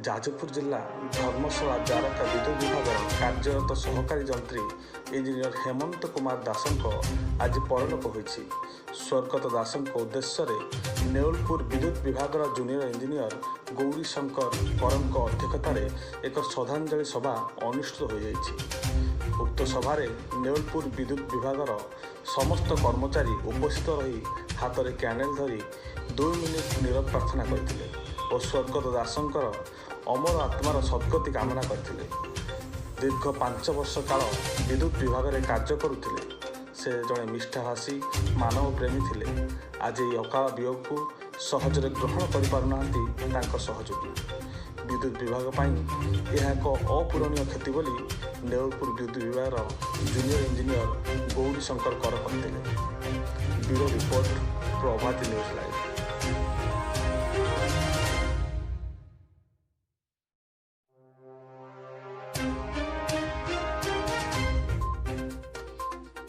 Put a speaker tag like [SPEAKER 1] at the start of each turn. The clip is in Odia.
[SPEAKER 1] ଯାଜପୁର ଜିଲ୍ଲା ଧର୍ମଶାଳା ଜାରକା ବିଦ୍ୟୁତ ବିଭାଗର କାର୍ଯ୍ୟରତ ସହକାରୀ ଯନ୍ତ୍ରୀ ଇଞ୍ଜିନିୟର ହେମନ୍ତ କୁମାର ଦାସଙ୍କ ଆଜି ପରଲୋକ ହୋଇଛି। ସ୍ୱର୍ଗତ ଦାସଙ୍କ ଉଦ୍ଦେଶ୍ୟରେ ନେଉଲପୁର ବିଦ୍ୟୁତ ବିଭାଗର ଜୁନିୟର ଇଞ୍ଜିନିୟର ଗୌରୀ ଶଙ୍କର କରଙ୍କ ଅଧ୍ୟକ୍ଷତାରେ ଏକ ଶ୍ରଦ୍ଧାଞ୍ଜଳି ସଭା ଅନୁଷ୍ଠିତ ହୋଇଯାଇଛି। ଉକ୍ତ ସଭାରେ ନେଉଲପୁର ବିଦ୍ୟୁତ ବିଭାଗର ସମସ୍ତ କର୍ମଚାରୀ ଉପସ୍ଥିତ ରହି ହାତରେ କ୍ୟାଣ୍ଡେଲ ଧରି 2 ମିନିଟ୍ ନୀରବ ପ୍ରାର୍ଥନା କରିଥିଲେ ଓ ସ୍ୱର୍ଗତ ଦାସଙ୍କର ଅମର ଆତ୍ମାର ସଦ୍ଗତି କାମନା କରିଥିଲେ। ଦୀର୍ଘ 5 ବର୍ଷ କାଳ ବିଦ୍ୟୁତ ବିଭାଗରେ କାର୍ଯ୍ୟ କରୁଥିଲେ। ସେ ଜଣେ ମିଷ୍ଠାଭାଷୀ ମାନବ ପ୍ରେମୀ ଥିଲେ। ଆଜି ଏହି ଅକାଳ ବିୟୋଗକୁ ସହଜରେ ଗ୍ରହଣ କରିପାରୁନାହାନ୍ତି ତାଙ୍କ ସହଯୋଗୀ। ବିଦ୍ୟୁତ ବିଭାଗ ପାଇଁ ଏହା ଏକ ଅପୂରଣୀୟ କ୍ଷତି ବୋଲି ନେଉଳପୁର ବିଦ୍ୟୁତ ବିଭାଗର ଜୁନିୟର ଇଞ୍ଜିନିୟର ଗୌରୀ ଶଙ୍କର କର କହିଥିଲେ। Bureau report, Prabhati news live.